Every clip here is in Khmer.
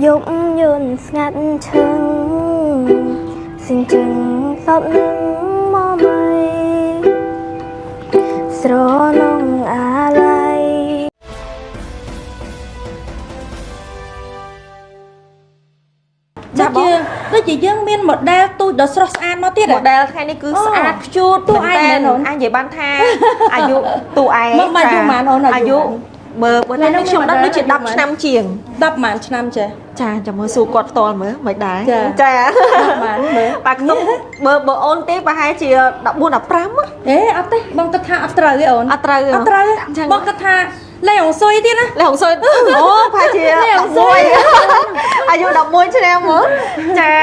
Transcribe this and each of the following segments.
យប់យន្តស្ងាត់ឈឹងសិងជឹងសពនឹងមកមិនស្រនងអាល័យ ចាបង ដូចជាយើងមាន model ទូចដ៏ស្រស់ស្អាតមកទៀតហ៎ model ថ្ងៃនេះគឺ អូ ស្អាតខ្ជូត តួឯង មែ មែនអូន អាចនិយាយបានថាអាយុតួឯង មកមកអាយុប៉ុន្មានអូនអា អា យុ យុបើ ថ្ងៃ តាម នេះ មាន ខ្ញុំដឹងដូចជា model 10ឆ្នាំជាង 10ប្រហែលឆ្នាំចេះ ចាចាំមើលសួរគាត់ផ្ទាល់មើលមិនដែរ ចា ចា 10ប្រហែលមើល បាទខ្ញុំបើអូនទេប្រហែលជា14 15ហ៎ អេអត់ទេបងគិតថាអត់ត្រូវទេអូន អត់ត្រូវទេ អត់ត្រូវទេ អញ្ចឹង បងគិតថាលេងអង្សុយទៀតណា លេហងសុយអូប្រហែលជា លេហុងស៊ុយ 11អាយុ11ឆ្នាំហ៎ចា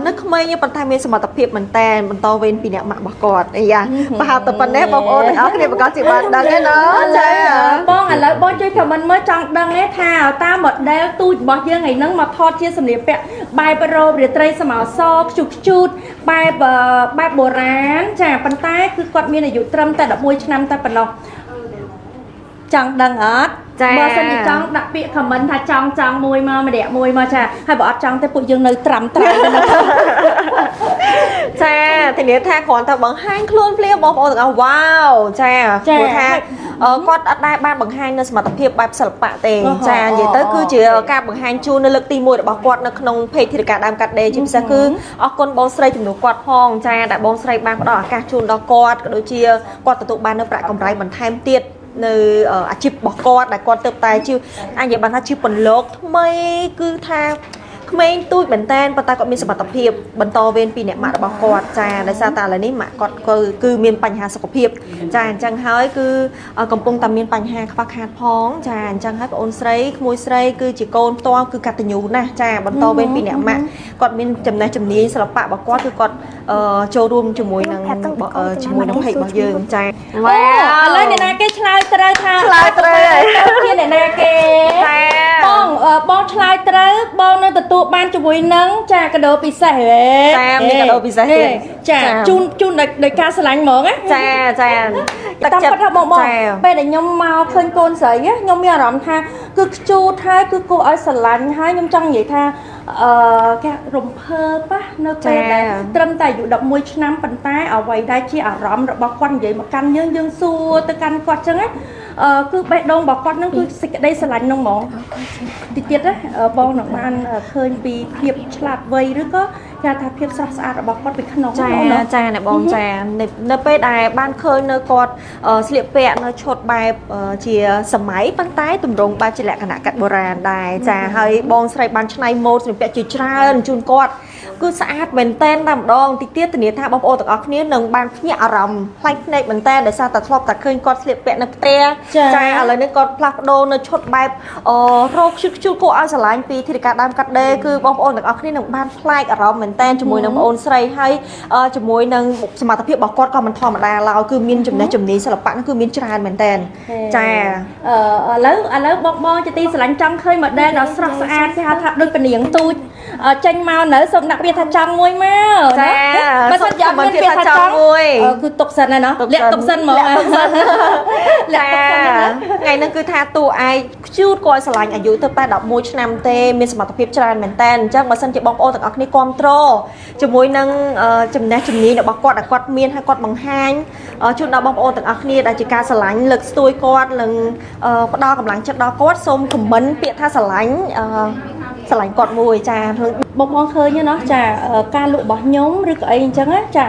នៅក្មេងទេប៉ុន្តែមានសមត្ថភាពមែនតែនបន្តវេនពីអ្នកម៉ាក់របស់គាត់អីយ៉ាប្រហែលតែប៉ុណ្ណេះបងប្អូនទាំងអស់គ្នាប្រកាសជាបានដឹងហើយណាចា បងឥឡូវបងជួយ comment មើលចង់ដឹងទេថាតាម model ទូចរបស់យើងថ្ងៃហ្នឹងមកថតជាសម្លៀកបំពាក់បែបរ៉ូបរាត្រីសមោសខ្ជុះខ្ជូតបែបបែបបុរាណចាប៉ុន្តែគឺគាត់មានអាយុត្រឹមតែ11ឆ្នាំតែប៉ុណ្ណោះចង់ដឹងអត់ ចា បើសិនជាចង់ដាក់ពាក្យ comment ថាចង់ចង់មួយមកម្នាក់មួយមកចាហើយបើអត់ចង់ទេពួកយើងនៅត្រាំត្រាំទៅនៅ ចាធានាថាគ្រាន់តែបង្ហាញខ្លួនភ្លាមបងប្អូនទាំងអស់វ៉ាវចា ចា ព្រោះថាគាត់អត់ដែលបានបង្ហាញនៅសមត្ថភាពបែបសិល្បៈទេ អូហូ ចានិយាយទៅ អូ គឺជាការបង្ហាញជូននៅលើកទី1របស់គាត់នៅក្នុង page ធីរការដើមកាត់ដេរជាពិសេសគឺអរគុណបងស្រីជំនួសគាត់ផងចាដែលបងស្រីបានផ្ដល់ឱកាសជូនដល់គាត់ក៏ដូចជាគាត់ទទួលបាននៅប្រាក់កម្រៃបន្ថែមទៀតនៅអាជីពរបស់គាត់ដែលគាត់ទៅតែជាអាចនិយាយបានថាជាពន្លកថ្មីគឺថាក្មេងទូចមែនតែនប៉ុន្តែគាត់មានសមត្ថភាពបន្តវេនពីអ្នកម៉ាក់របស់គាត់ចាដោយសារតែឥឡូវនេះម៉ាក់គាត់គឺមានបញ្ហាសុខភាពចាអញ្ចឹងហើយគឺកំពុងតែមានបញ្ហាខ្វះខាតផងចាអញ្ចឹងហើយប្អូនស្រីក្មួយស្រីគឺជាកូនផ្ទាល់គឺកតញ្ញូណាស់ចាបន្តវេនពីអ្នកម៉ាក់គាត់មានចំណេះជំនាញសិល្បៈរបស់គាត់គឺគាត់ចូលរួមជាមួយនឹងជាមួយនឹង page របស់យើងចា អូឥឡូវអ្នកណាគេឆ្លើយត្រូវថា ឆ្លើយត្រូវហើយ ជាអ្នកណាគេ ចា បងបងឆ្លើយត្រូវបងនឹងទទួលបានជាមួយនឹងចាកាដូពិសេសហេ ចាមានកាដូពិសេសទៀត ចាជូនជូនដោយការស្រឡាញ់ហ្មងណា ចាចា តាមពិតថាបងបង ចា ពេលដែលខ្ញុំមកឃើញកូនស្រីណាខ្ញុំមានអារម្មណ៍ថាគឺខ្ជូតហើយគឺគួរឲ្យស្រឡាញ់ហើយខ្ញុំចង់និយាយថាអឺគេរំភើបណានៅពេលដែលត្រឹមតែអាយុ11ឆ្នាំប៉ុន្តែអ្វីដែលជាអារម្មណ៍របស់គាត់និយាយមកកាន់យើងយើងសួរទៅកាន់គាត់ចឹងណាអឺគឺបេះដូងរបស់គាត់ហ្នឹងគឺសេចក្តីស្រឡាញ់ហ្នឹងហ្មង តិចទៀតណាបងនឹងបានឃើញពីភាពឆ្លាតវៃឬក៏គេថាភាពស្រស់ស្អាតរបស់គាត់ពីក្នុង ចា បងណា ចាអ្នកបងចានៅពេលដែលបានឃើញនៅគាត់ស្លៀកពាក់នៅឈុតបែបជាសម័យប៉ុន្តែទម្រង់បែបជាលក្ខណៈកាត់បុរាណដែរចាហើយបងស្រីបានច្នៃម៉ូដស្លៀកពាក់ជាច្រើនជូនគាត់គឺស្អាតមែនតែនតែម្ដងតិចទៀតធានាថាបងប្អូនទាំងអស់គ្នានឹងបានភ្ញាក់អារម្មណ៍ប្លែកភ្នែកមែនតែនដោយសារតែធ្លាប់តែឃើញគាត់ស្លៀកពាក់នៅផ្ទះ ចា ឥឡូវនេះគាត់ផ្លាស់ប្ដូរនៅឈុតបែបរោគខ្ជិលខ្ជិលគួរឲ្យស្រឡាញ់ពីធីរិកាដើមកាត់ដេរគឺបងប្អូនទាំងអស់គ្នានឹងបានប្លែកអារម្មណ៍មែនតែនជាមួយនឹងបងអូនស្រីហើយជាមួយនឹងសមត្ថភាពរបស់គាត់ក៏មិនធម្មតាឡើយគឺមានចំណេះជំនាញសិល្បៈហ្នឹងគឺមានច្រើនមែនតែនចា អឺឥឡូវបងបងជាទីស្រឡាញ់ចង់ឃើញ model ដ៏ស្រស់ស្អាតគេហៅថាដូចពនាងទូចចេញមកនៅសូមដាក់ពាក្យថាចង់មួយមក ចា បើសិនជាអត់មានពាក្យថាចង់ មួយ គឺទុកសិនហើយណោះលាក់ទុកសិនហ្មង លាក់ទុកសិន លាក់ទុកសិនណា ថ្ងៃហ្នឹងគឺថាតួឯងខ្ជូតគួរឲ្យស្រឡាញ់អាយុទៅតែ11ឆ្នាំទេមានសមត្ថភាពច្រើនមែនតើអញ្ចឹងបើសិនជាបងប្អូនទាំងអស់គ្នាគ្រប់គ្រងជាមួយនឹងចំណេះជំនាញរបស់គាត់ដែលគាត់មានហើយគាត់បង្ហាញជូនដល់បងប្អូនទាំងអស់គ្នាដែលជាការស្រឡាញ់លើកស្ទួយគាត់និងផ្ដល់កម្លាំងចិត្តដល់គាត់សូមខមមិនពាក្យថាស្រឡាញ់ស្រឡាញ់គាត់មួយចា បងបងឃើញទេណោះចាការលក់របស់ខ្ញុំឬក៏អីអញ្ចឹងណាចា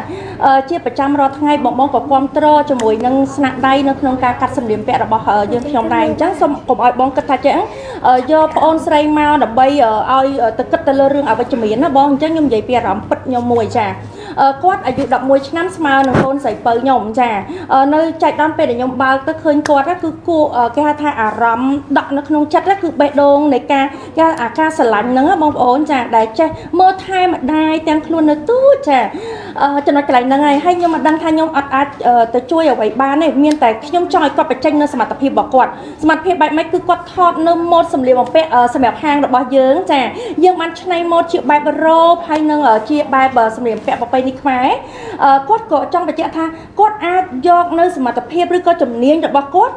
ជាប្រចាំរាល់ថ្ងៃបងបងក៏គ្រប់គ្រងជាមួយនឹងស្នាក់ដៃនៅក្នុងការកាត់សម្លៀកបំពាក់របស់យើងខ្ញុំដែរអញ្ចឹងសូមកុំឲ្យបងគិតថាចេះយកប្អូនស្រីមកដើម្បីឲ្យទៅគិតទៅលើរឿងអវិជ្ជមានណាបងអញ្ចឹងខ្ញុំនិយាយពីអារម្មណ៍ពិតខ្ញុំមួយចាគាត់អាយុ11ឆ្នាំស្មើនឹងកូនស្រីពៅខ្ញុំចានៅចែកដល់ពេលដែលខ្ញុំបើកទៅឃើញគាត់គឺគួរគេហៅថាអារម្មណ៍ដក់នៅក្នុងចិត្តគឺបេះដូងនៃការគេអាការស្រឡាញ់ហ្នឹងបងប្អូនចាដែលចេះមើលថែម្ដាយទាំងខ្លួននៅទូចចាចំណុចកន្លែងហ្នឹងហើយហើយខ្ញុំមិនដឹងថាខ្ញុំអត់អាចទៅជួយអ្វីបានទេមានតែខ្ញុំចង់ឲ្យគាត់បញ្ចេញនៅសមត្ថភាពរបស់គាត់សមត្ថភាពបែបម៉េចគឺគាត់ថតនៅម៉ូដសម្លៀកបំពាក់សម្រាប់ហាងរបស់យើងចាយើងបានច្នៃម៉ូដជាបែបរ៉ូបហើយនឹងជាបែបសម្លៀកបំពាក់ប្រពៃ ប្រពៃណីខ្មែរគាត់ក៏ចង់បញ្ជាក់ថាគាត់អាចយកនៅសមត្ថភាពឬក៏ជំនាញរបស់គាត់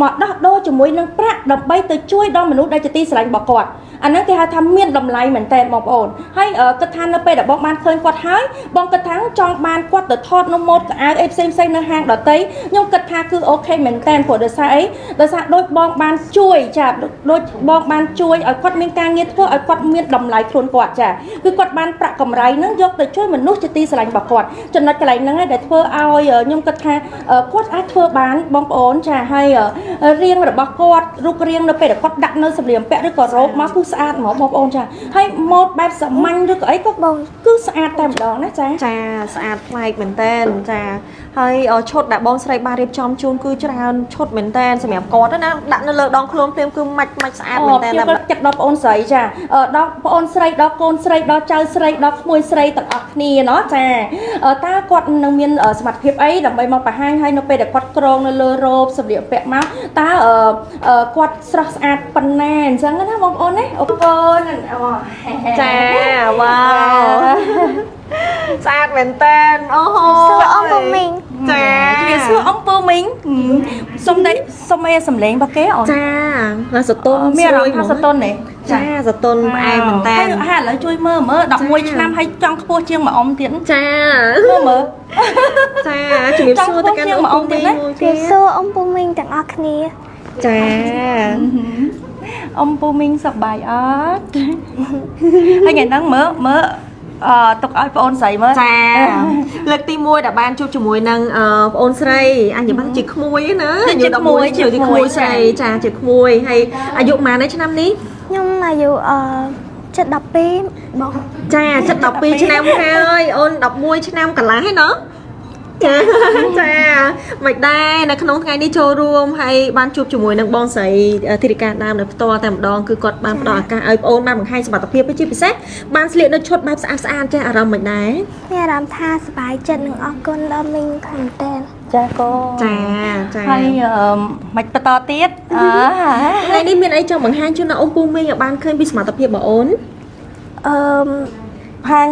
មកដោះដូរជាមួយនឹងប្រាក់ដើម្បីទៅជួយដល់មនុស្សដែលជាទីស្រឡាញ់របស់គាត់អាហ្នឹងគេហៅថាមានតម្លៃមែនតើបងប្អូនហើយគិតថានៅពេលដែលបងបានឃើញគាត់ហើយបងគិតថាចង់បានគាត់ទៅថតនៅម៉ូតកៅអៅអីផ្សេងផ្សេងនៅហាងដទៃខ្ញុំគិតថាគឺ OK មែនតើព្រោះដោយសារអីដោយសារដូចបងបានជួយចាដូចបងបានជួយឲ្យគាត់មានការងារធ្វើឲ្យគាត់មានតម្លៃខ្លួនគាត់ចាគឺគាត់បានប្រាក់កម្រៃហ្នឹងយកទៅជួយមនុស្សជាទីស្រឡាញ់របស់គាត់ចំណុចកន្លែងហ្នឹងឯងដែលធ្វើឲ្យខ្ញុំគិតថាគាត់អាចធ្វើបានបងប្អូនចាហើយរាងរបស់គាត់រូបរាងនៅពេលដែលគាត់ដាក់នៅសម្លៀកបំពាក់ឬក៏រ៉ូបមកគឺស្អាតហ្មងបងប្អូនចាហើយម៉ូតបែបសាមញ្ញឬក៏អីក៏បងគឺស្អាតតែម្ដងណាចា ចាស្អាតប្លែកមែនតើចាហើយឈុតដែលបងស្រីបានរៀបចំជូនគឺច្រើនឈុតមែនតើសម្រាប់គាត់ណាដាក់នៅលើដងខ្លួនភ្លាមគឺម៉ាច់ម៉ាច់ស្អាតមែនតើ ខ្ញុំក៏ចិត្តដល់ប្អូនស្រីចាដល់ប្អូនស្រីដល់កូនស្រីដល់ចៅស្រីដល់ក្មួយស្រីទាំងអស់គ្នាណោះចាតើគាត់នឹងមានសមត្ថភាពអីដើម្បីមកបង្ហាញឲ្យនៅពេលដែលគាត់ក្រងនៅលើរ៉ូបសម្លៀកបំពាក់មកតើគាត់ស្រស់ស្អាតប៉ុណ្ណាអញ្ចឹងណាបងប្អូនណាអូកូន ចាវ៉ាវស្អាតមែនតើអូហូ សួរអ៊ំពូមីង ចា ជំរាបសួរអង្គពូមីងសុំដេសុំអីសំលេងរបស់គេអូន ចាណាសតុន មានអារម្មណ៍ថាសតុនទេ ចាសតុនផ្អែមមែនតើ ហើយហើយឥឡូវជួយមើលមើល11ឆ្នាំហើយចង់ខ្ពស់ជាងមួយអ៊ំទៀត ចា មើលមើល ចាជំរាបសួរទៅកាន់ ចង់ខ្ពស់ជាងមួយអ៊ំទៀតណា ជម្រាបសួរអ៊ំពូមីងទាំងអស់គ្នា ចា អ៊ំពូមីងសប្បាយអត់ហើយថ្ងៃហ្នឹងមើលមើលអឺទុកឲ្យប្អូនស្រីមើល ចាលើកទី1ដែលបានជួបជាមួយនឹងប្អូនស្រីអញបានជាក្មួយណាអាយុ11ជាក្មួយស្រីចាជាក្មួយហើយអាយុប៉ុន្មានឆ្នាំនេះ ខ្ញុំអាយុជិត12បង ចាជិត12ឆ្នាំហើយអូន11ឆ្នាំកន្លះហើយណោះចាចាមិនដែរនៅក្នុងថ្ងៃនេះចូលរួមហើយបានជួបជាមួយនឹងបងស្រីធីរិកាដើមនៅផ្ទាល់តែម្ដងគឺគាត់បានផ្ដល់ឱកាសឲ្យប្អូនបានបង្ហាញសមត្ថភាពជាពិសេសបានស្លៀកនៅឈុតបែបស្អាតស្អាតចេះអារម្មណ៍មិនដែរ មានអារម្មណ៍ថាសប្បាយចិត្តនិងអរគុណដល់មីងខ្លាំងមែនទែន ចាកូន ចាចា ហើយមិនបន្តទៀតអើ ថ្ងៃនេះមានអីចង់បង្ហាញជូនដល់អូនពូមីងឲ្យបានឃើញពីសមត្ថភាពរបស់អូន អឺម ហាញ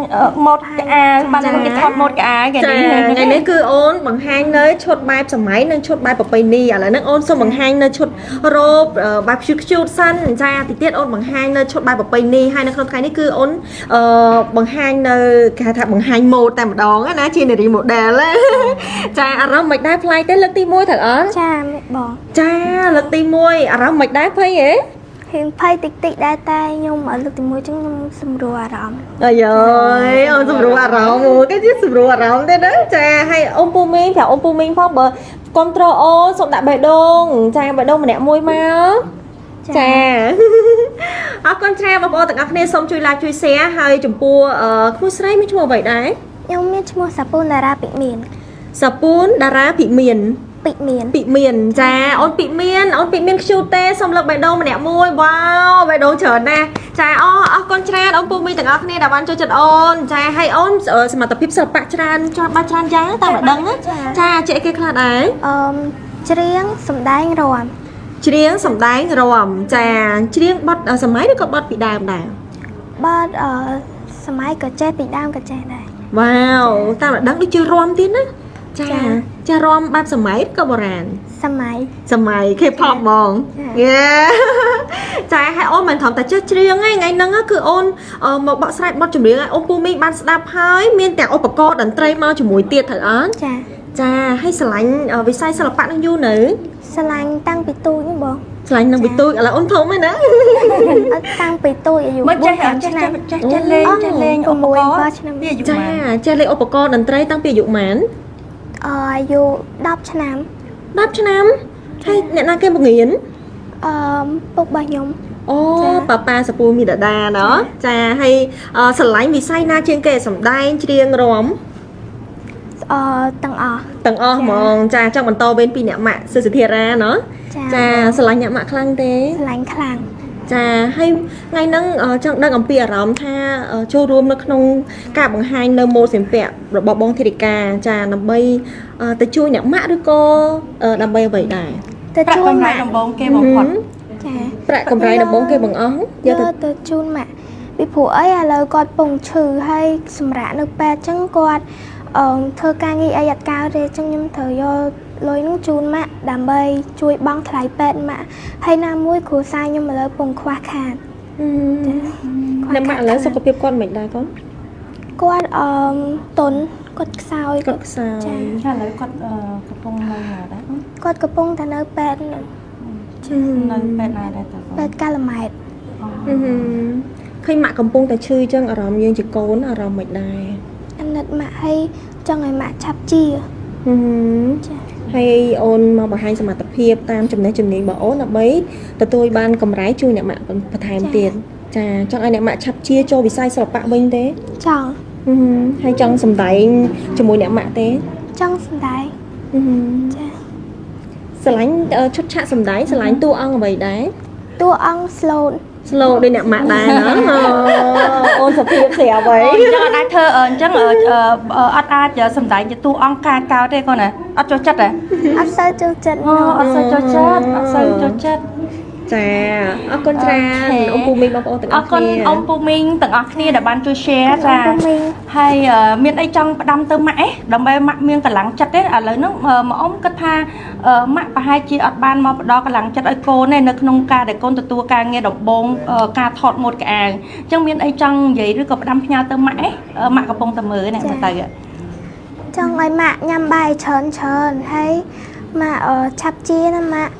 ម៉ូតកអាបានគេថតម៉ូតកអាគេ ចា នេះ ថ្ងៃនេះគឺអូនបង្ហាញនៅឈុតបែបសម័យនិងឈុតបែបប្រពៃណីឥឡូវហ្នឹងអូនសូមបង្ហាញនៅឈុតរ៉ូបបែបខ្ជូតខ្ជូតសិនចាតិចទៀតអូនបង្ហាញនៅឈុតបែបប្រពៃណីហើយនៅក្នុងថ្ងៃនេះគឺអូនអឺបង្ហាញនៅគេហៅថាបង្ហាញម៉ូដតែម្ដងណាជានារី model ចាអារម្មណ៍មិនដែរប្លែកទេលើកទី1ត្រូវអត់ ចាបង ចាលើកទី1អារម្មណ៍មិនដែរភ័យហ៎ រៀងភ័យតិចតិចដែរតែខ្ញុំឲ្យលើកទី1ចឹងខ្ញុំសម្រួលអារម្មណ៍ អាយយអូនសម្រួលអារម្មណ៍អូគេជាសម្រួលអារម្មណ៍ទេណាចាហើយអូនពូមីងប្រាប់អូនពូមីងផងបើគ្រប់ត្រូលអូនសូមដាក់បេះដូងចាបេះដូងម្នាក់មួយមកចាអរគុណច្រើនបងប្អូនទាំងអស់គ្នាសូមជួយ like ជួយ share ហើយចំពោះក្មួយស្រីមានឈ្មោះអ្វីដែរ ខ្ញុំមានឈ្មោះសាពូនតារាពិមាន សាពូនតារាភិមាន ពិមាន ពិមានចាអូនពិមានអូនពិមានខ្ជូតទេសូមលើកបេះដូងម្នាក់មួយវ៉ាវបេះដូងច្រើនណាស់ចាអរគុណច្រើនអូនពូមីទាំងអស់គ្នាដែលបានចូលចិត្តអូនចាហើយអូនសមត្ថភាពសិល្បៈច្រើនច្រើនបាច់ច្រើនយ៉ាងតាមមិនដឹងណាចាជាអីគេខ្លះដែរ អឺមច្រៀងសម្ដែងរាំ ច្រៀងសម្ដែងរាំចាច្រៀងបទសម័យឬក៏បទពីដើមដែរ បាទអឺសម័យក៏ចេះពីដើមក៏ចេះដែរ វ៉ាវតាមមិនដឹងដូចជារាំទៀតណាចាចារាំបែបសម័យឬក៏បុរាណ សម័យ សម័យ K-pop ហ្មងយេចាហើយអូនមិនត្រឹមតែចេះច្រៀងទេថ្ងៃហ្នឹងគឺអូនមកបកស្រាយបទចម្រៀងឲ្យអូនពូមីងបានស្ដាប់ហើយមានទាំងឧបករណ៍តន្ត្រីមកជាមួយទៀតត្រូវអត់ ចា ចាហើយស្រឡាញ់វិស័យសិល្បៈនឹងយូរនៅ ស្រឡាញ់តាំងពីទូចហ្នឹងបង ស្រឡាញ់នឹងពីទូចឥឡូវអូនធំហើយណា អត់តាំងពីទូចអាយុ មិនចេះ 4 ចេះ ឆ្នាំ ចេះចេះលេងចេះលេងឧបករណ៍ ឆ្នាំ វាអាយុ ចា ប៉ុន្មាន ចេះលេងឧបករណ៍តន្ត្រីតាំងពីអាយុប៉ុន្មាន អាយុ10ឆ្នាំ 10ឆ្នាំហើយអ្នកណាគេបង្រៀន អឺពុករបស់ខ្ញុំ អូប៉ាប៉ាសពូមីដាដាណោះចាហើយស្រឡាញ់វិស័យណាជាងគេសម្ដែងច្រៀងរាំ អឺទាំងអស់ ទាំងអស់ហ្មងចាចង់បន្តវេនពីអ្នកម៉ាក់សុសិធារាណោះ ចា ចាស្រឡាញ់អ្នកម៉ាក់ខ្លាំងទេ ស្រឡាញ់ខ្លាំង ចាហើយថ្ងៃហ្នឹងចង់ដឹងអំពីអារម្មណ៍ថាចូលរួមនៅក្នុងការបង្ហាញនៅម៉ូដសម្ភារៈរបស់បងធីរិកាចាដើម្បីទៅជួយអ្នកម៉ាក់ឬក៏ដើម្បីអ្វីដែរ ទៅ ប្រាក់ ជួយម៉ាក់ កម្រៃដំបូងគេបំផុត ចា ប្រាក់កម្រៃដំបូងគេបង្អស់ យក យកទៅ ទៅជូនម៉ាក់ ពីព្រោះអីឥឡូវគាត់ពងឈឺហើយសម្រាប់នៅពេទ្យអញ្ចឹងគាត់ធ្វើការងារអីអត់កើតទេអញ្ចឹងខ្ញុំត្រូវយកលុយហ្នឹងជូនម៉ាក់ដើម្បីជួយបង់ថ្លៃពេទ្យម៉ាក់ហើយណាមួយគ្រួសារខ្ញុំឥឡូវពងខ្វះខាត អ្នកម៉ាក់ឥឡូវសុខភាពគាត់មិនដែរកូន គាត់តុនគាត់ខ្សោយ គាត់ខ្សោយ ចា ចាឥឡូវគាត់កំពុងនៅណាដែរបង គាត់កំពុងតែនៅពេទ្យហ្នឹង នៅពេទ្យណាដែរតើបង ពេទ្យកាល់ម៉ែត អឺហឹមឃើញម៉ាក់កំពុងតែឈឺចឹងអារម្មណ៍យើងជាកូនអារម្មណ៍មិនដែរ អាណិតម៉ាក់ហើយចង់ឲ្យម៉ាក់ឆាប់ជា ហឹម ចា ហើយអូនមកបង្ហាញសមត្ថភាពតាមចំណេះជំនាញរបស់អូនដើម្បីទទួលបានកម្រៃជួយអ្នកម៉ាក់បន្ថែមទៀតចាចង់ឲ្យអ្នកម៉ាក់ឆាប់ជាចូលវិស័យសិល្បៈវិញទេ ចង់ ហឹមហើយចង់សម្ដែងជាមួយអ្នកម៉ាក់ទេ ចង់សម្ដែង ហឹម ចា ស្រឡាញ់ឈុតឆាកសម្ដែងស្រឡាញ់តួអង្គអ្វីដែរ តួអង្គ slow slow ដូចអ្នកម៉ាក់ដែរណាអូនសុភាពស្រាប់ហើយ អញ្ចឹងអត់អាចធ្វើអញ្ចឹងអត់អាចសម្ដែងជាតួអង្គការកោទេកូនណាអត់ចូលចិត្តហ៎ អត់សូវចូលចិត្ត អូអត់សូវចូលចិត្តអត់សូវចូលចិត្ត ចាអរគុណច្រើនអ៊ំពូមីងបងប្អូនទាំង អរគុណ អស់គ្នា អ៊ំពូមីងទាំងអស់គ្នាដែលបានជួយ share ចា ពូមីង ហើយមានអីចង់ផ្ដាំទៅម៉ាក់ឯងដើម្បីម៉ាក់មានកម្លាំងចិត្តទេឥឡូវហ្នឹងមកអ៊ំគិតថាម៉ាក់ប្រហែលជាអត់បានមកផ្ដល់កម្លាំងចិត្តឲ្យកូនទេនៅក្នុងការដែលកូនទទួលការងារដំបូងការថតម៉ូដកៅអៅអញ្ចឹងមានអីចង់និយាយឬក៏ផ្ដាំផ្ញើទៅម៉ាក់ឯងម៉ាក់កំពុងតែមើលនេះមើលទៅ ចង់ឲ្យម៉ាក់ញ៉ាំបាយច្រើនច្រើនហើយម៉ាក់ឆាប់ជាណាម៉ាក់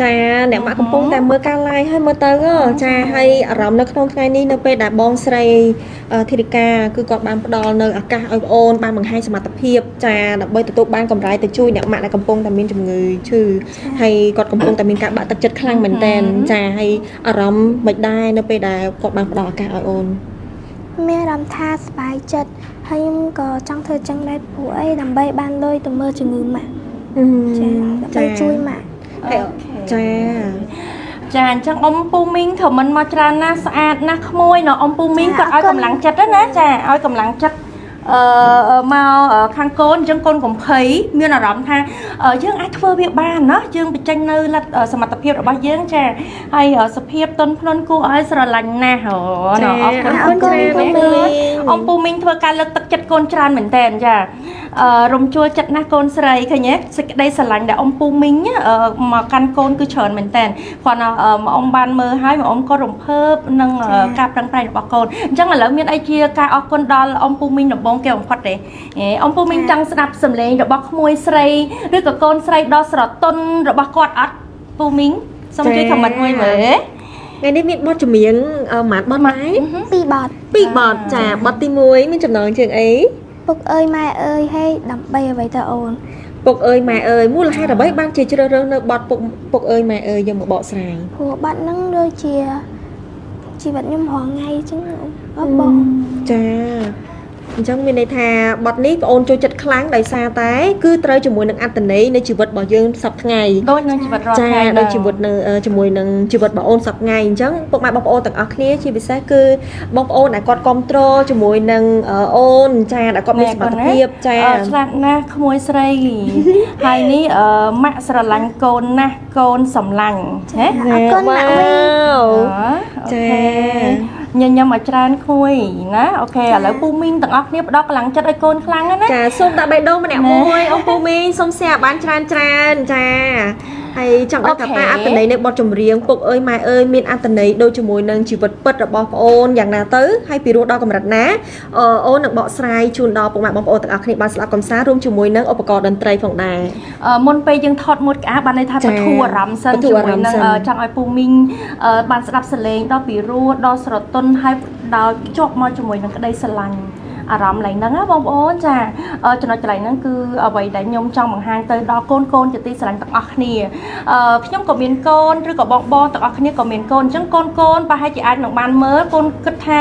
ចាអ្នកម៉ាក់កំពុងតែមើលការ live ហើយមើលទៅចាហើយអារម្មណ៍នៅក្នុងថ្ងៃនេះនៅពេលដែលបងស្រីធីរិកាគឺគាត់បានផ្ដល់នៅឱកាសឲ្យប្អូនបានបង្ហាញសមត្ថភាពចាដើម្បីទទួលបានកម្រៃទៅជួយអ្នកម៉ាក់ដែលកំពុងតែមានជំងឺឈឺហើយគាត់កំពុងតែមានការបាក់ទឹកចិត្តខ្លាំងមែនទែនចាហើយអារម្មណ៍មិនដែរនៅពេលដែលគាត់បានផ្ដល់ឱកាសឲ្យអូន មានអារម្មណ៍ថាសប្បាយចិត្តហើយខ្ញុំក៏ចង់ធ្វើចឹងដែរព្រោះអីដើម្បីបានលុយទៅមើលជំងឺម៉ាក់ចាដើម្បីជួយម៉ាក់ ហើយចា ចាអញ្ចឹងអ៊ំពូមីងធ្វើមិនមកច្រើនណាស់ស្អាតណាស់ក្មួយណអ៊ំពូមីងគាត់ឲ្យកម្លាំងចិត្តណាចាឲ្យកម្លាំងចិត្តអឺមកខាងកូនអញ្ចឹងកូនកុំភ័យមានអារម្មណ៍ថាយើងអាចធ្វើវាបានណាយើងបញ្ចេញនៅលទ្ធសមត្ថភាពរបស់យើងចាហើយសភាពតុនភ្នន់គួរឲ្យស្រឡាញ់ណាស់អូណអរគុណ អរគុណច្រើន អ៊ំពូមីងធ្វើការលើកទឹកចិត្តកូនច្រើនមែនតើចាអឺរំជួលចិត្តណាស់កូនស្រីឃើញទេសេចក្តីស្រឡាញ់ដែលអ៊ំពូមីងមកកាន់កូនគឺច្រើនមែនតើគ្រាន់តែអ៊ំបានមើលហើយអ៊ំក៏រំភើបនឹងការប្រឹងប្រែងរបស់កូនអញ្ចឹងឥឡូវមានអីជាការអរគុណដល់អ៊ំពូមីងដំបងគេបំផុតទេអ៊ំពូមីងចង់ស្ដាប់សំឡេងរបស់ក្មួយស្រីឬក៏កូនស្រីដ៏ស្រទន់របស់គាត់អត់ពូមីងសូមជួយ comment មួយមើល ថ្ងៃនេះមានបទចម្រៀងមួយបទដែរ ពីរបទ ពីរបទចាបទទី1មានចំណងជើងអី ពុកអើយម៉ែអើយហេដើម្បីអ្វីទៅអូន ពុកអើយម៉ែអើយមូលហេតុអ្វីបានជាជ្រើសរើសនៅបទពុកពុកអើយម៉ែអើយយកមកបកស្រាយ ព្រោះបាត់ហ្នឹងដូចជាជីវិតខ្ញុំរាល់ថ្ងៃអញ្ចឹងអត់បង ចាអញ្ចឹងមានន័យថាបទនេះបងអូនចូលចិត្តខ្លាំងដោយសារតែគឺត្រូវជាមួយនឹងអត្តន័យនៃជីវិតរបស់យើងសប្តាហ៍ថ្ងៃ ដូចនឹងជីវិតរាល់ ចា ថ្ងៃ ដូចជីវិតនៅជាមួយនឹងជីវិតបងអូនសប្តាហ៍ថ្ងៃអញ្ចឹងពុកម៉ែបងប្អូនទាំងអស់គ្នាជាពិសេសគឺបងប្អូនដែលគាត់គ្រប់គ្រងជាមួយនឹងអូនចាដែលគាត់មានសមត្ថភាពចា ឆ្លាតណាស់ក្មួយស្រី ហើយនេះម៉ាក់ស្រឡាញ់កូនណាស់កូនសម្លាញ់ណា អរគុណម៉ាក់មី ចា ញញឹមឲ្យច្រើនក្មួយណា OK ឥឡូវពូមីងទាំងអស់គ្នាផ្ដល់កម្លាំងចិត្តឲ្យកូនខ្លាំងណាស់ណា ចាសូមដាក់បេះដូងម្នាក់មួយអ៊ំពូមីងសូម share បានច្រើនច្រើនចាហើយចង់ដឹងថាតើអត្ថន័យនៃបទចម្រៀងពុកអើយម៉ែអើយមានអត្ថន័យដូចជាមួយនឹងជីវិតពិតរបស់ប្អូនយ៉ាងណាទៅហើយពីរោះដល់កម្រិតណាអូននឹងបកស្រាយជូនដល់ពុកម៉ែបងប្អូនទាំងអស់គ្នាបានស្ដាប់កំសាន្តរួមជាមួយនឹងឧបករណ៍តន្ត្រីផងដែរ មុនពេលយើងថតម៉ូដក្អាបានន័យថាបធូរអារម្មណ៍សិនជាមួយនឹងចង់ឲ្យពូមីងបានស្ដាប់សលេងដល់ពីរោះដល់ស្រទន់ហើយដល់ជាប់មកជាមួយនឹងក្តីស្រឡាញ់អារម្មណ៍ឡើងហ្នឹងណាបងប្អូនចាចំណុចកន្លែងហ្នឹងគឺអ្វីដែលខ្ញុំចង់បង្ហាញទៅដល់កូនកូនជាទីស្រឡាញ់ទាំងអស់គ្នាខ្ញុំក៏មានកូនឬក៏បងបងទាំងអស់គ្នាក៏មានកូនអញ្ចឹងកូនកូនប្រហែលជាអាចនឹងបានមើលកូនគិតថា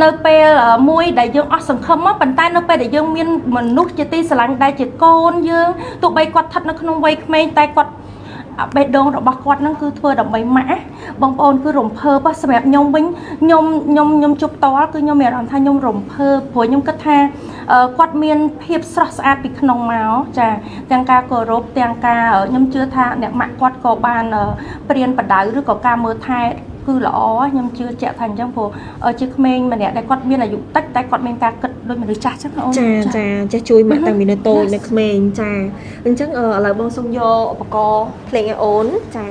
នៅពេលមួយដែលយើងអស់សង្ឃឹមប៉ុន្តែនៅពេលដែលយើងមានមនុស្សជាទីស្រឡាញ់ដែលជាកូនយើងទោះបីគាត់ស្ថិតនៅក្នុងវ័យក្មេងតែគាត់ បេះដូងរបស់គាត់ហ្នឹងគឺធ្វើដើម្បីម៉ាក់បងប្អូនគឺរំភើបសម្រាប់ខ្ញុំវិញខ្ញុំខ្ញុំខ្ញុំជប់តល់គឺខ្ញុំមានអារម្មណ៍ថាខ្ញុំរំភើបព្រោះខ្ញុំគិតថាគាត់មានភាពស្រស់ស្អាតពីក្នុងមកចាទាំងការគោរពទាំងការខ្ញុំជឿថាអ្នកម៉ាក់គាត់ក៏បានព្រៀនបដៅឬក៏ការមើលថែគឺល្អខ្ញុំជឿជាក់ថាអញ្ចឹងព្រោះជាក្មេងម្នាក់ដែលគាត់មានអាយុតិចតែគាត់មានការគិតដូចមនុស្សចាស់អញ្ចឹងអូន ចាចាចេះជួយម៉ាក់តាំងពីនៅតូចនៅក្មេងចាអញ្ចឹងឥឡូវបងសុំយកឧបករណ៍ភ្លេងឲ្យអូនចា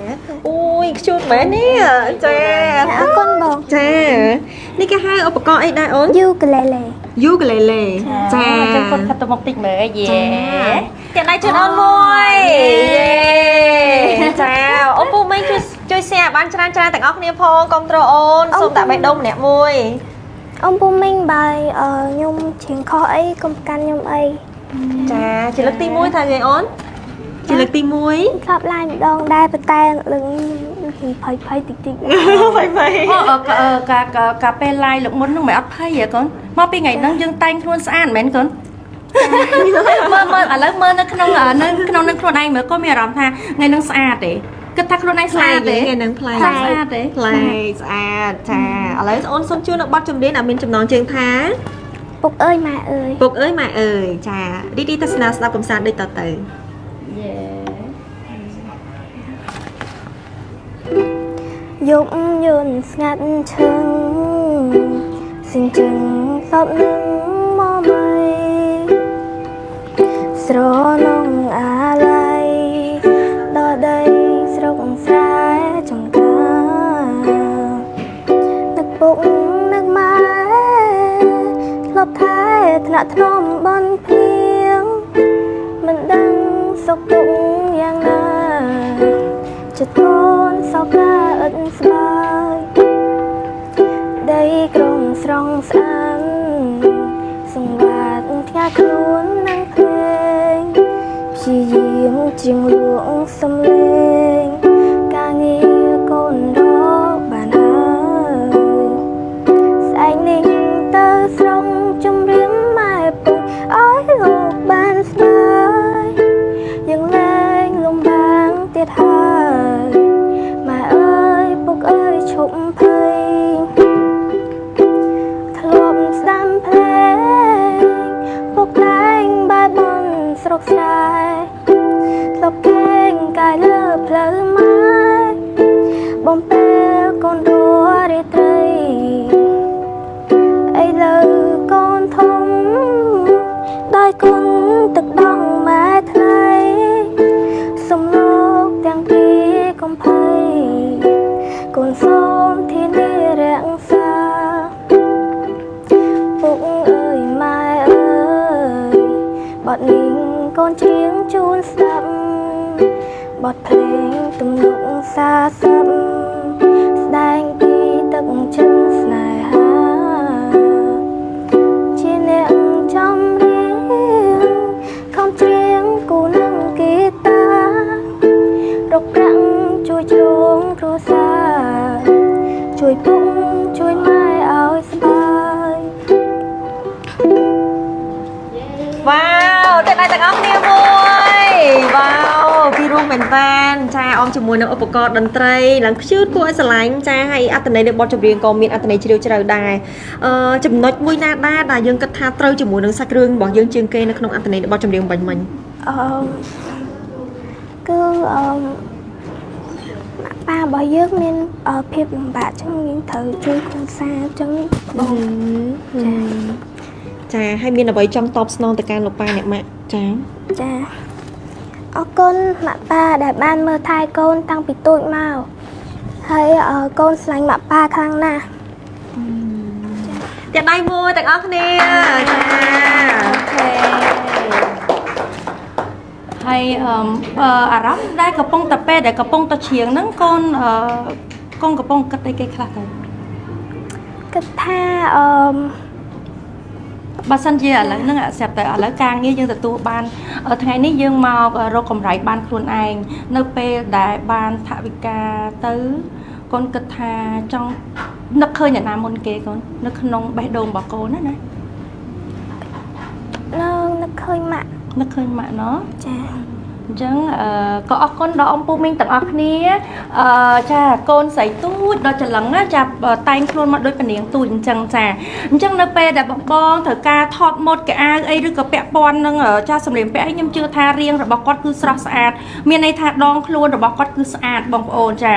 អូយខ្ជូតមែននេះចា អរគុណបង ចានេះគេហៅឧបករណ៍អីដែរអូន យូកលេលេ យូកលេលេចា អញ្ចឹងគាត់ខិតទៅមុខតិចមើលយេ ចាដៃជូនអូនមួយយេចាអូនពូមីងជួយជួយ share បានច្រើនច្រើនទាំងអស់គ្នាផងកុំត្រូអូនសូមតែបេះដូងម្នាក់មួយ អ៊ំពូមីងបើខ្ញុំច្រៀងខុសអីកុំកាន់ខ្ញុំអី ចាជាលើកទី1ថាគេអូនជាលើកទី1 ធ្លាប់ឡាយម្ដងដែរប៉ុន្តែលើកនេះភ័យភ័យតិចតិច ភ័យភ័យ អូកាកាពេលឡាយលើកមុនហ្នឹងមិនអត់ភ័យហ៎កូនមកពីថ្ងៃហ្នឹងយើងតែងខ្លួនស្អាតមែនកូនមើលមើលឥឡូវមើលនៅក្នុងនៅក្នុងនឹងខ្លួនឯងមើលកូនមានអារម្មណ៍ថាថ្ងៃហ្នឹងស្អាតទេគិតថាខ្លួនឯងស្អាតទេ ថ្ងៃហ្នឹងប្លែក ស្អាតទេ ប្លែកស្អាតចាឥឡូវអូនសូមជួននៅប័ណ្ណចម្រៀងដែលមានចំណងជើងថា ពុកអើយម៉ែអើយ ពុកអើយម៉ែអើយចារីករាយទស្សនាស្ដាប់កំសាន្តដូចតទៅ យេ យប់យន្តស្ងាត់ឈឹងសិងជឹងសពនឹងមកមៃស្រនងអាល័យដល់ដីស្រុកស្រែចំការនឹកពុកនឹកម៉ែធ្លាប់ថែថ្នាក់ធ្នមបនភ្លៀងមិនដឹងសុខទុក្ខយ៉ាងណាចិត្តកូនសោកាឥតស្បាយដីក្រុងស្រង់ស្អានសង្វាតផ្ញើខ្លួននឹងភ្លេងព្យាយាមជាងលួងសំលេងការងារកូនរកបានហើយស្អែកនេះទៅស្រុងជំរាមម៉ែពុកឲ្យលោកបានស្បាយយើងលែងលំបាងទៀតហើយម៉ែអើយពុកអើយឈប់ភ័យធ្លាប់ស្ដាំភ្លេងពុកតែងបែបបនស្រុកស្រែធ្លាប់កេងកាយលើផ្លូវម៉ែបំពេលកូនរស់រាត្រីឥឡូវកូនធំដោយគុណទឹកដងម៉ែថ្លៃសំលោកទាំងពីរកំភៃកូនសូមធានារក្សាពុកអើយម៉ែអើយបទនេះកូនច្រៀងជូនស្ដាប់បទភ្លេងទំនុកសាសឹបស្ដែងពីទឹកចិត្តស្នេហាជាអ្នកចំរៀងខំច្រៀងគូនឹងហ្គីតារកប្រាក់ជួយជ្រងគ្រួសារជួយពុកជួយម៉ែឲ្យស្បាយ វ៉ាវតែដៃទាំងអស់គ្នាមួយវ៉ាវពីរោះមែនតានចាអមជាមួយនឹងឧបករណ៍តន្ត្រីឡើងខ្ជូតគួរឲ្យស្រឡាញ់ចាហើយអត្ថន័យនៃបទចម្រៀងក៏មានអត្ថន័យជ្រាលជ្រៅដែរអឺចំណុចមួយណាដែរដែលយើងគិតថាត្រូវជាមួយនឹងសាច់រឿងរបស់យើងជាងគេនៅក្នុងអត្ថន័យនៃបទចម្រៀងបាញ់មិញ អឺគឺអឺម៉ាក់ប៉ារបស់យើងមានភាពលំបាកចឹងយើងត្រូវជួយគ្រួសារចឹងបង ចាហើយមានអ្វីចង់តបស្នងទៅកាន់លោកប៉ាអ្នកម៉ាក់ចា ចាអរគុណម៉ាក់ប៉ាដែលបានមើលថែកូនតាំងពីតូចមកហើយកូនស្រឡាញ់ម៉ាក់ប៉ាខ្លាំងណាស់ ទាំងដៃមួយទាំងអស់គ្នាចា OK ហើយអារម្មណ៍ដែលកំពុងតែពេលដែលកំពុងតែច្រៀងហ្នឹងកូនកូនកំពុងគិតអីគេខ្លះទៅ គិតថាអឺ បើសិនជាឥឡូវហ្នឹងស្រាប់តែឥឡូវការងារយើងទទួលបានថ្ងៃនេះយើងមករកកម្រៃបានខ្លួនឯងនៅពេលដែលបានថវិកាទៅកូនគិតថាចង់នឹកឃើញអ្នកណាមុនគេកូននៅក្នុងបេះដូងរបស់កូនណាណា នៅនឹកឃើញម៉ាក់ នឹកឃើញម៉ាក់ណោះ ចា អញ្ចឹងក៏អរគុណដល់អង្គពូមីងទាំងអស់គ្នាចាកូនស្រីទូចដល់ច្រឡឹងណាចាតែងខ្លួនមកដូចពនាងទូចអញ្ចឹងចាអញ្ចឹងនៅពេលដែលបងបងត្រូវការថតម៉ូតកៅអៅអីឬក៏ពាក់ព័ន្ធនឹងចាសម្លៀកបំពាក់អីខ្ញុំជឿថារាងរបស់គាត់គឺស្រស់ស្អាតមានន័យថាដងខ្លួនរបស់គាត់គឺស្អាតបងប្អូនចា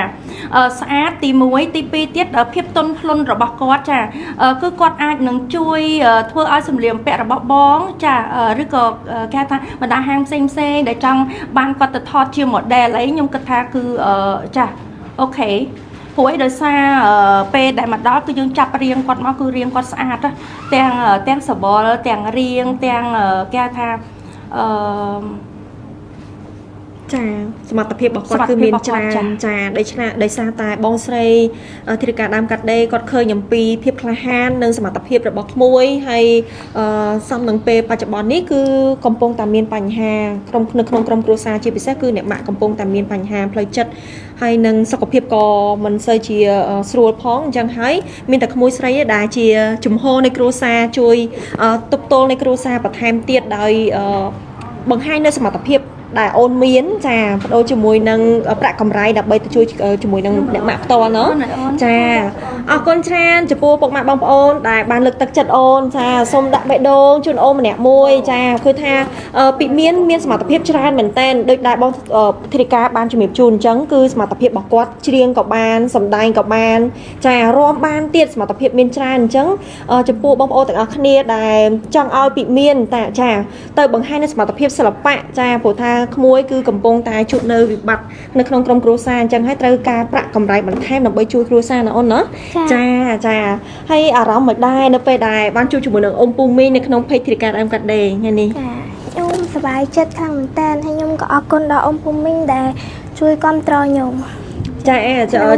ស្អាតទី1ទី2ទៀតភាពទន់ភ្លន់របស់គាត់ចាគឺគាត់អាចនឹងជួយធ្វើឲ្យសម្លៀកបំពាក់របស់បងចាឬក៏គេហៅថាបណ្ដាហាងផ្សេងផ្សេងដែលចង់បានគាត់ទៅថតជា model អីខ្ញុំគិតថាគឺចា OK ព្រោះអីដោយសារពេលដែលមកដល់គឺយើងចាប់រៀងគាត់មកគឺរៀងគាត់ស្អាតទាំងទាំងសបល់ទាំងរៀងទាំងគេហៅថាអឺ ចាសមត្ថភាពរបស់គាត់គឺមានច្រើនចាដូច្នេះដោយសារតែបងស្រីធិរការដើមកាត់ដេរគាត់ឃើញអំពីភាពក្លាហាននិងសមត្ថភាពរបស់ក្មួយហើយសំនឹងពេលបច្ចុប្បន្ននេះគឺកំពុងតែមានបញ្ហាក្រុមនៅក្នុងក្រុមគ្រួសារជាពិសេសគឺអ្នកម៉ាក់កំពុងតែមានបញ្ហាផ្លូវចិត្តហើយនឹងសុខភាពក៏មិនសូវជាស្រួលផងអញ្ចឹងហើយមានតែក្មួយស្រីឯដែលជាជំហរនៃគ្រួសារជួយទប់ទល់នៃគ្រួសារបន្ថែមទៀតដោយបង្ហាញនៅសមត្ថភាពដែលអូនមានចាបដូរជាមួយនឹងប្រាក់កម្រៃដើម្បីទៅជួយជាមួយនឹងអ្នកម៉ាក់ផ្ទាល់ណោះចាអរគុណច្រើនចំពោះពុកម៉ាក់បងប្អូនដែលបានលើកទឹកចិត្តអូនចាសូមដាក់បេះដូងជូនអូនម្នាក់មួយចាគឺថាពីមានមានសមត្ថភាពច្រើនមែនតែនដោយដែលបងធីរិកាបានជំរាបជូនអញ្ចឹងគឺសមត្ថភាពរបស់គាត់ច្រៀងក៏បានសម្ដែងក៏បានចារាំបានទៀតសមត្ថភាពមានច្រើនអញ្ចឹងចំពោះបងប្អូនទាំងអស់គ្នាដែលចង់ឲ្យពីមានតាចាទៅបង្ហាញនៅសមត្ថភាពសិល្បៈចាព្រោះថាក្មួយគឺកំពុងតែជួបនៅវិបត្តិនៅក្នុងក្រុមគ្រួសារអញ្ចឹងហើយត្រូវការប្រាក់កម្រៃបន្ថែមដើម្បីជួយគ្រួសារណាអូនណាចាចាហើយអារម្មណ៍មិនដែរនៅពេលដែលបានជួបជាមួយនឹងអ៊ំពូមីងនៅក្នុង page ធីរិកាដើមកាត់ដេរថ្ងៃនេះ ចាខ្ញុំសប្បាយចិត្តខ្លាំងមែនតើហើយខ្ញុំក៏អរគុណដល់អ៊ំពូមីងដែលជួយគាំទ្រខ្ញុំ ចា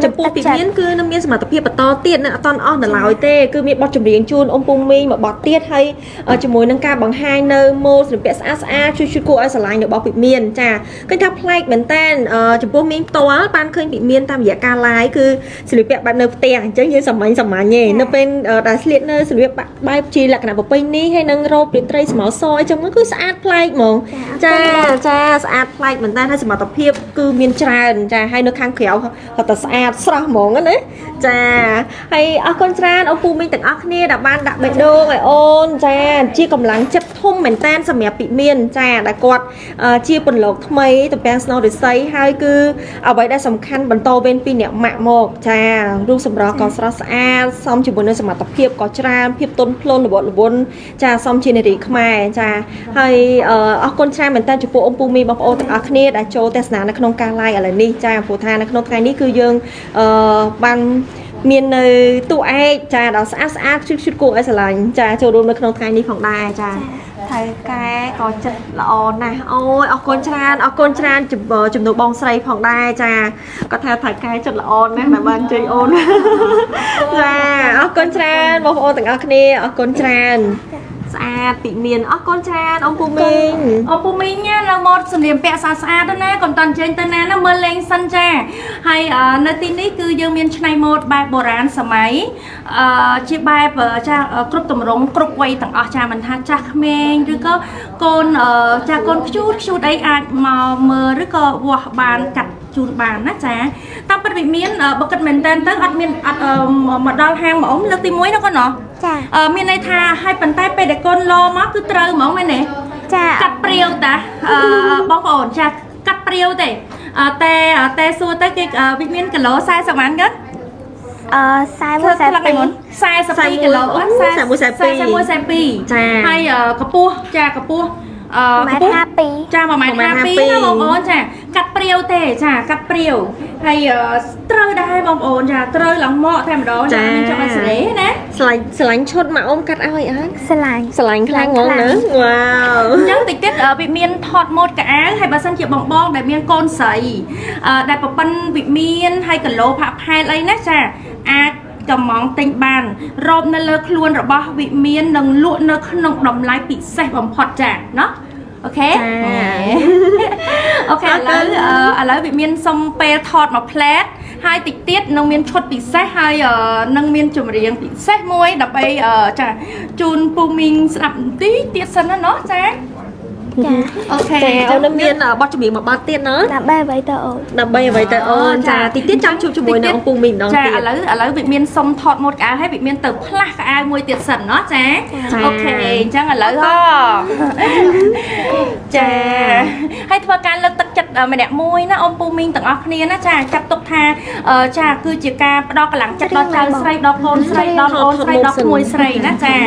ចំពោះពីមានគឺនឹងមានសមត្ថភាពបន្តទៀតនៅអត់តអស់នៅឡើយទេគឺមានបទចម្រៀងជូនអ៊ំពូមីងមួយបទទៀតហើយជាមួយនឹងការបង្ហាញនៅម៉ូដសម្លៀកបំពាក់ស្អាតស្អាតជួយជួយគួរឲ្យស្រឡាញ់របស់ពីមានចាឃើញថាប្លែកមែនតើចំពោះមីងផ្ទាល់បានឃើញពីមានតាមរយៈការ live គឺសម្លៀកបំពាក់បែបនៅផ្ទះអញ្ចឹងយើងសាមញ្ញសាមញ្ញទេនៅពេលដែលស្លៀកនៅសម្លៀកបែបជាលក្ខណៈប្រពៃណីហើយនឹងរ៉ូបរាត្រីស្មោសអីចឹងគឺស្អាតប្លែកហ្មងចាចាស្អាតប្លែកមែនតើហើយសមត្ថភាពគឺមានច្រើនចាហើយនៅខាងក្រៅគាត់តែស្អាតស្រស់ហ្មងណាចាហើយអរគុណច្រើនអរពូមីងទាំងអស់គ្នាដែលបានដាក់បេះដូងឲ្យអូនចាជាកម្លាំងចិត្តធំមែនតែនសម្រាប់ពិមានចាដែលគាត់ជាពន្លកថ្មីតំពាំងស្នងរិស័យហើយគឺអ្វីដែលសំខាន់បន្តវេនពីអ្នកម៉ាក់មកចារូបសម្រស់ក៏ស្រស់ស្អាតសមជាមួយនឹងសមត្ថភាពក៏ច្រើនភាពទន់ភ្លន់ល្វត់ល្វន់ចាសមជានារីខ្មែរចាហើយអរគុណច្រើនមែនតើចំពោះអ៊ំពូមីបងប្អូនទាំងអស់គ្នាដែលចូលទស្សនានៅក្នុងការ live ឥឡូវនេះចាព្រោះថានៅក្នុងថ្ងៃនេះគឺយើងបានមាននៅតួឯកចាដល់ស្អាតស្អាតឈុតឈុតគួរឲ្យស្រឡាញ់ចាចូលរួមនៅក្នុងថ្ងៃនេះផងដែរចាថៅកែក៏ចិត្តល្អណាស់អូយអរគុណច្រើនអរគុណច្រើនជំនួសបងស្រីផងដែរចាគាត់ថាថៅកែចិត្តល្អណាស់ដែលបានជួយអូនចាអរគុណច្រើនបងប្អូនទាំងអស់គ្នាអរគុណច្រើនស្អាតពិមានអរគុណច្រើនអ៊ំពូមីង អ៊ំពូមីងណានៅម៉ូតសម្លៀកបំពាក់ស្អាតស្អាតណាកុំតាន់ចេញទៅណាណាមើលលេងសិនចាហើយនៅទីនេះគឺយើងមានឆ្នៃម៉ូតបែបបុរាណសម័យជាបែបចាគ្រប់ទម្រង់គ្រប់វ័យទាំងអស់ចាមិនថាចាស់ក្មេងឬក៏កូនចាកូនខ្ជូតខ្ជូតអីអាចមកមើលឬក៏វាស់បានកាត់ជូនបានណាចាតាមពិតវិមានបើគិតមែនតើទៅអត់មានអត់មកដល់ហាងមកអ៊ំលើកទី1នោះកូនណោះ ចា មានន័យថាឲ្យប៉ុន្តែពេលដែលកូនលោមកគឺត្រូវហ្មងមែនទេ ចា កាត់ព្រាវតាបងប្អូនចាកាត់ព្រាវទេតែតែសួរទៅគេវិមានគីឡូ40ប៉ុន្មានគេ 41 មុន42គីឡូ41 42 ចា ហើយកម្ពស់ចាកម្ពស់ ម៉ែត្រ52 ចា1ម៉ែត្រ52ណាបងប្អូនចាកាត់ព្រាវទេចាកាត់ព្រាវហើយត្រូវដែរបងប្អូនចាត្រូវឡើងមកតែម្ដងចាមានចង់ឲ្យសេរីណា ស្រឡាញ់ស្រឡាញ់ឈុតមកអ៊ំកាត់ឲ្យអត់ ស្រឡាញ់ ស្រឡាញ់ខ្លាំងហ្មងណាវ៉ាវ អញ្ចឹងតិចទៀតវិមានថតម៉ូតកៅអៅហើយបើសិនជាបងបងដែលមានកូនស្រីដែលប្រពន្ធវិមានហើយគីឡូផាក់ផែលអីណាចាអាចកំងទិញបានរ៉ូបនៅលើខ្លួនរបស់វិមាននឹងលក់នៅក្នុងតម្លៃពិសេសបំផុតចាណោះ OK OK ឥឡូវឥឡូវវិមានសុំពេលថតមកផ្លែតហើយតិចទៀតនឹងមានឈុតពិសេសហើយនឹងមានចម្រៀងពិសេសមួយដើម្បីចាជូនពូមីងស្ដាប់បន្តិចទៀតសិនណាណោះចា ចា OK ចាអូននៅមានបទចម្រៀងមួយបទទៀតណា ដើម្បីអ្វីទៅអូន ដើម្បីអ្វីទៅអូនចាតិចទៀតចង់ជួបជាមួយនឹងអង្គពូមីងម្ដង ចា ទៀត ឥឡូវឥឡូវវាមានសុំថតម៉ូតកៅអៅហើយវាមានទៅផ្លាស់កៅអៅមួយទៀតសិនណោះចា OK អញ្ចឹងឥឡូវហ៎ចាហើយធ្វើការលើកទឹកចិត្តម្នាក់មួយណាអ៊ំពូមីងទាំងអស់គ្នាណាចាចាត់ទុកថាចាគឺជាការផ្ដល់កម្លាំងចិត្តដល់ចៅស្រីដល់កូនស្រីដល់អូនស្រីដល់ក្មួយស្រីណាចា ឥ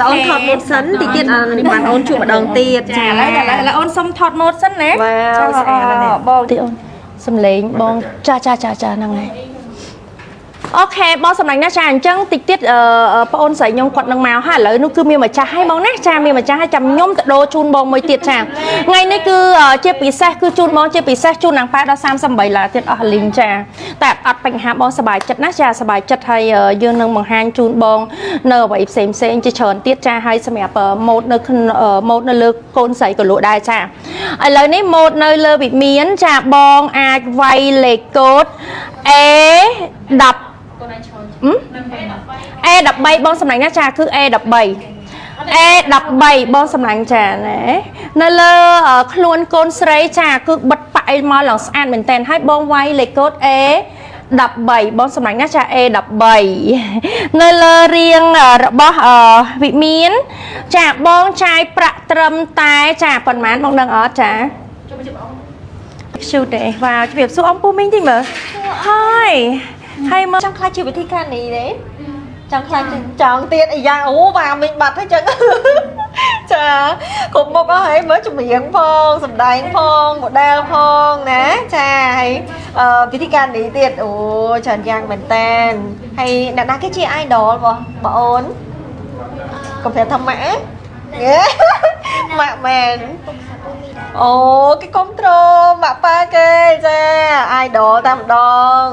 ឡូវអូនថតម៉ូតសិនតិចទៀតអានេះបានអូនជួបម្ដងទៀត ចាឥឡូវឥឡូវឥឡូវអូនសុំថតម៉ូតសិនណា វ៉ាវស្អាតណាស់នេះ បងទីអូនសំលេងបងចាចាចាចាហ្នឹងហើយ OK បងសម្លាញ់ណាចាអញ្ចឹងតិចទៀតអឺបងអូនស្រីខ្ញុំគាត់នឹងមកហើយឥឡូវនោះគឺមានម្ចាស់ហើយបងណាចាមានម្ចាស់ហើយចាំខ្ញុំទៅដូរជូនបងមួយទៀតចាថ្ងៃនេះគឺជាពិសេសគឺជូនបងជាពិសេសជូននងប៉ែដល់38ឡាទៀតអស់លីងចាតែអត់បញ្ហាបងសប្បាយចិត្តណាចាសប្បាយចិត្តហើយយើងនឹងបង្ហាញជូនបងនៅអ្វីផ្សេងផ្សេងជាច្រើនទៀតចាហើយសម្រាប់ម៉ូតនៅម៉ូតនៅលើកូនស្រីក៏លក់ដែរចាឥឡូវនេះម៉ូតនៅលើវិមានចាបងអាចវាយលេខកូដ A 10 A13 បងសម្លាញ់ណាចាគឺ A13 A13 បងសម្លាញ់ចាណែនៅលើខ្លួនកូនស្រីចាគឺបិទប៉ាក់អីមកឡើងស្អាតមែនតើហើយបងវាយលេខកូដ A 13បងសម្លាញ់ណាចា A13 នៅលើរៀងរបស់វិមានចាបងចាយប្រាក់ត្រឹមតែចាប៉ុន្មានបងដឹងអត់ចាឈូទេវ៉ាវជំរាបសួរអំពូមីងតិចមើលហើយហើយមើល ចង់ខ្លាចជាវិធីការនេះទេចង់ខ្លាចចង់ទៀតអាយ៉ាអូវ៉ាមីងបាត់ហើយចឹងចាគ្រប់មុខអស់ហើយមើលចម្រៀងផងសម្ដែងផង model ផងណាចាហើយវិធីការនេះទៀតអូច្រើនយ៉ាងមែនតែនហើយអ្នកណាគេជា idol របស់បងអូនកុំប្រាប់ថាម៉ាក់ហេម៉ាក់មែនអូគេគ្រប់ត្រូលម៉ាក់ប៉ាគេចា idol តែម្ដង